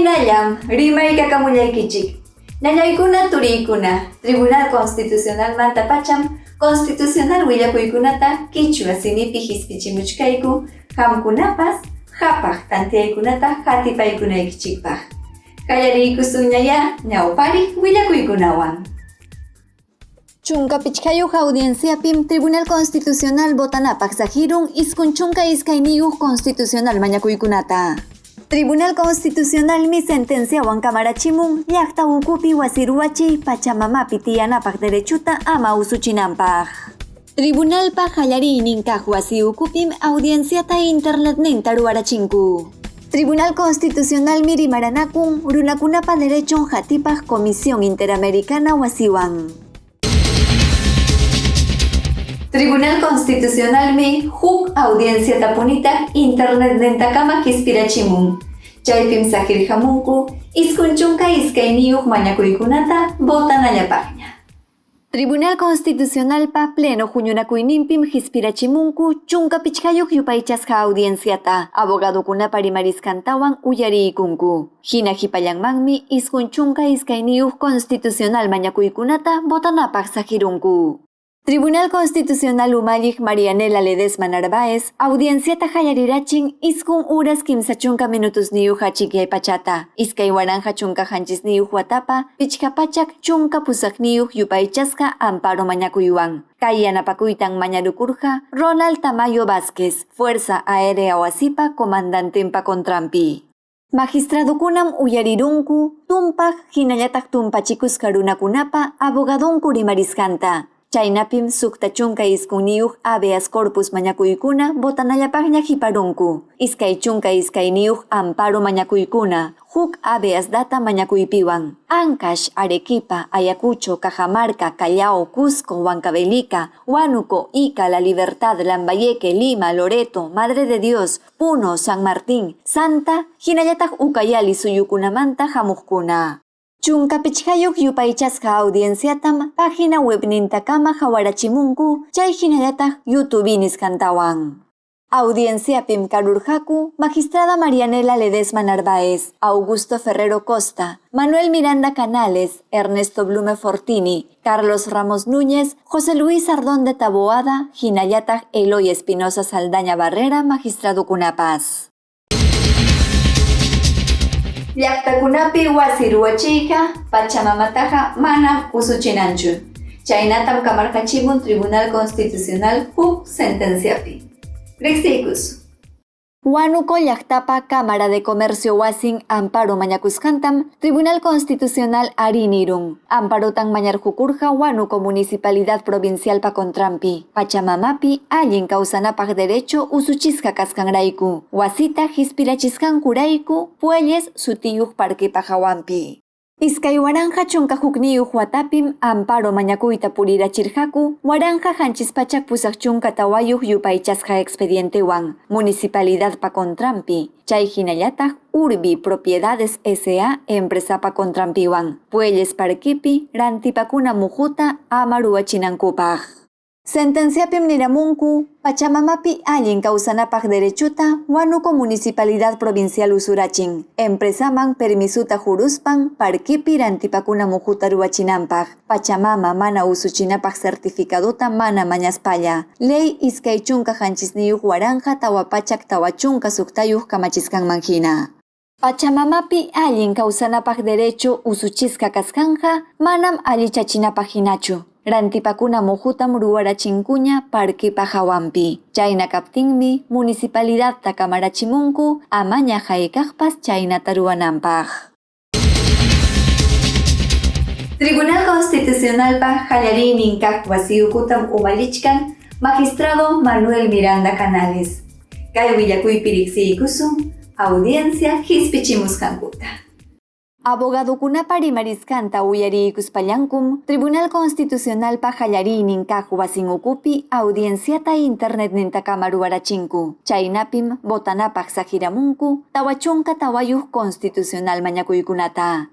Hinallam rimaykakamullaykichik. Ñañaykuna turiykuna, Tribunal Constitucionalmanta pacham constitucional willakuykunata kichwa simipi hispichimuchkayku qamkunapas qapaq tantiyaykunata qatipaykunaykichikpaq. Qallariykusunñayá ñawpariq willakuykunawan. 15 audienciapim Tribunal Constitucional votanapaq saqirun 92 constitucional mañakuykunata. Tribunal Constitucionalmi sentenciawan kamarachimun llaqta ukupi wasi ruwachiy Pachamamapi tiyanapaq derechuta ama usuchinanpaq. Tribunalpa qallariynin kaq wasi ukupim audienciata internetninta ruwarachinku. Tribunal Constitucionalmi rimaranakun runakunapa derechon qatipaq Comisión Interamericana wasiwan. Tribunal Constitucionalmi huk audienciatapunitaq internetnintakama qispirachimun. Chaypim saqirqamunku 92 mañakuykunata votanallapaqña. Tribunal Constitucionalpa pleno huñunakuyninpim qispirachimunku 15 yupaychasqa audienciata abogadokunapa rimarisqantawan uyariykunku. Hina hipallanmanmi 92 constitucional mañakuykunata votanapaq saqirunku. Tribunal Constitucional umalliq Marianela Ledesma Narváez audienciata qallarirachin 9 horas 30 minutos niyuq achikyay pachata 2017 watapa 518 yupaychasqa amparo mañakuywan. Kay yanapakuytan mañarukurqa Ronald Tamayo Vázquez, Fuerza Aérea wasipa comandantenpa contranpi. Magistradukunam uyarirunku tumpaq hinallataq tumpachikusqa runakunapa abogadonku rimarisqanta. Chaynapim 69 habeas corpus mañakuykuna votanallapaqña hiparunku. 22 amparo mañakuykuna, huk habeas data mañakuypiwan. Ancash, Arequipa, Ayacucho, Cajamarca, Callao, Cusco, Huancavelica, Huánuco, Ica, La Libertad, Lambayeque, Lima, Loreto, Madre de Dios, Puno, San Martín, Santa, hinallataq Ucayali suyukunamanta hamuqkuna. 15 yupaychasqa audienciatam página webnintakama hawarachimunku chay hinallataq YouTube nisqantawan. Audienciapim karurqaku magistrada Marianela Ledesma Narváez, Augusto Ferrero Costa, Manuel Miranda Canales, Ernesto Blume Fortini, Carlos Ramos Núñez, José Luis Ardón de Taboada, hinallataq Eloy Espinosa Saldaña Barrera, magistradukunapas. Llaqtakunapi wasi ruwachiyqa Pachamamataqa manam usuchinanchu. Chaynatam kamarqachimun Tribunal Constitucional huk sentenciapi. Riqsiykus. Huánuco llaqtapa Cámara de Comercio wasin amparo mañakusqantam Tribunal Constitucional arinirun. Amparotan mañarqukurqa Huánuco Municipalidad Provincialpa contranpi. Pachamamapi allin kawsanapaq derecho usuchisqa kasqanrayku. Wasita hispirachisqankurayku Puelles sutiyuq parquepa hawanpi. 2011 watapim amparo mañakuyta purirachirqaku 1784 yupaychasqa expedientewan Municipalidadpa contranpi, chay hinallataq Urbi Propiedades S.A. empresapa contranpiwan, Puelles parquipi rantipakuna muhuta ama ruwachinankupaq. Sentenciapim niramunku Pachamamapi allin kawsanapaq derechuta Huánuco Municipalidad Provincial usurachin, empresaman permisuta huruspan parquipi rantipakuna muhuta ruwachinanpaq, Pachamama mana usuchinapaq certificadota mana mañaspalla, Ley 27 446 kamachisqanman hina. Pachamamapi allin kawsanapaq derecho usuchisqa kasqanqa manam allichachinapaq hinachu. Rantipakuna muhutam ruwarachinkuña parquipa hawanpi. Chayna kaptinmi municipalidadta kamarachimunku amaña hayk'aqpas chaynata ruwananpaq. Tribunal Constitucionalpa qallariynin kaq wasi ukutam umallichkan magistrado Manuel Miranda Canales. Kay willakuypi riqsiykusun audiencia hispichimusqankuta. Abogadokunapa rimarisqanta uyariykuspallankum Tribunal Constitucionalpa qallariynin kaq wasin ukupi audienciata internetnintakama ruwarachinku. Chaynapim votanapaq saqiramunku 44 constitucional mañakuykunata.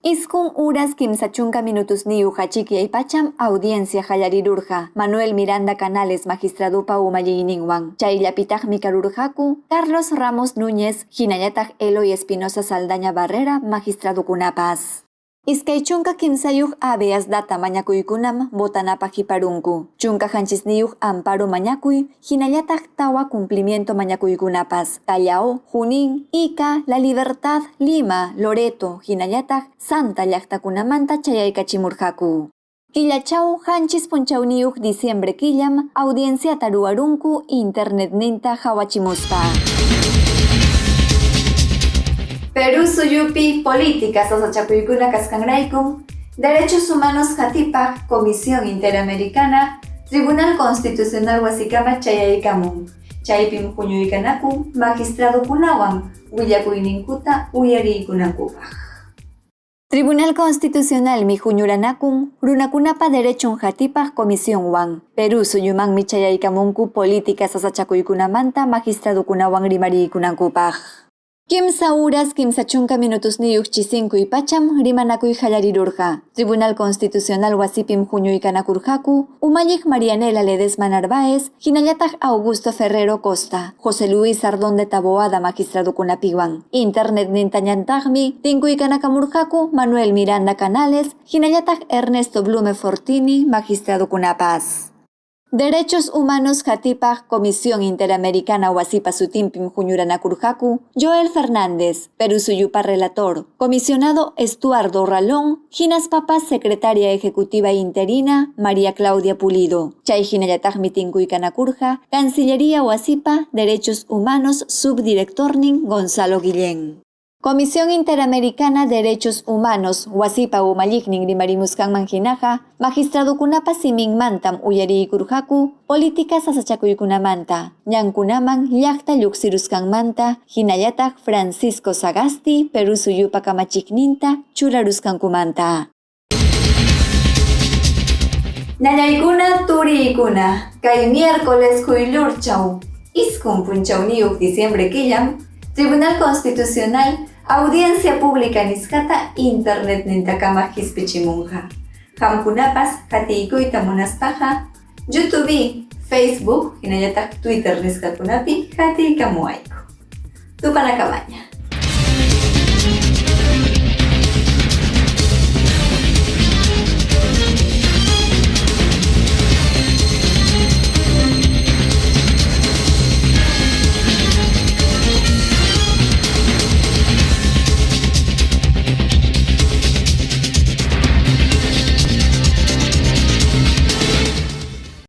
Iskun uras 30 minutusniyuq achikyay pacham audiencia qallarirurqa Manuel Miranda Canales magistradupa umalliyninwan. Chayllapitaqmi karurqaku Carlos Ramos Núñez hinallataq Eloy Espinosa Saldaña Barrera magistradukunapas. 23 habeas data mañakuykunam votanapaq hiparunku. 17 amparo mañakuy, hinallataq 4 cumplimiento mañakuykunapas. Callao, Junín, Ica, La Libertad, Lima, Loreto, hinallataq Santa llaqtakunamanta chayaykachimurqaku. Killachaw 7 punchawniyuq diciembre killam audienciata ruwarunku internetninta hawachimuspa. Perú suyupi política sasachakuykuna kasqanraykum, Derechos Humanos qatipaq Comisión Interamericana, Tribunal Constitucional wasikama chayaykamun. Chaypim huñuykanakun magistradukunawan willakuyninkuta uyariykunankupaq. Tribunal Constitucional mi huñuranakun runakunapa derechun qatipaq comisiónwan. Perú suyumanmi chayaykamunku política sasachakuykunamanta magistradukunawan rimariykunankupaq. 3 horas 30 minutusniyuq chisinkuy pacham rimanakuy qallarirurqa. Tribunal Constitucional wasipim huñuykanakurqaku umalliq Marianela Ledesma Narváez, hinallataq Augusto Ferrero Costa, José Luis Ardón de Taboada magistradukunapiwan. Internet nintañantaqmi tinkuykanakamunqaku Manuel Miranda Canales, hinallataq Ernesto Blume Fortini magistradukunapas. Derechos Humanos qatipaq Comisión Interamericana wasipa sutinpim huñuranakurqaku Joel Fernández, Perú suyupa relator, comisionado Estuardo Ralón, hinaspapas secretaria ejecutiva interina María Claudia Pulido. Chay hinallataqmi tinkuykanakurqa Cancillería wasipa Derechos Humanos subdirectornin Gonzalo Guillén. Comisión Interamericana Derechos Humanos wasipa umalliqnin rimarimusqanman hinaqa magistradukunapa siminmantam uyariykurqaku política sasachakuykunamanta, ñankunaman llaqta lluqsirusqanmanta, hinallataq Francisco Sagasti Perú suyupa kamachiqninta churarusqankumanta. Ñañaykuna turiykuna, kay miércoles quyllurchaw, 9 punchawniyuq diciembre killam, Tribunal Constitucional audiencia pública nisqata internet nintakama qispichimunqa. Qamkunapas qatiykuyta munaspaqa YouTube, Facebook hinallataq Twitter nisqakunapi qatiykamuwayku. Tupanakamaña.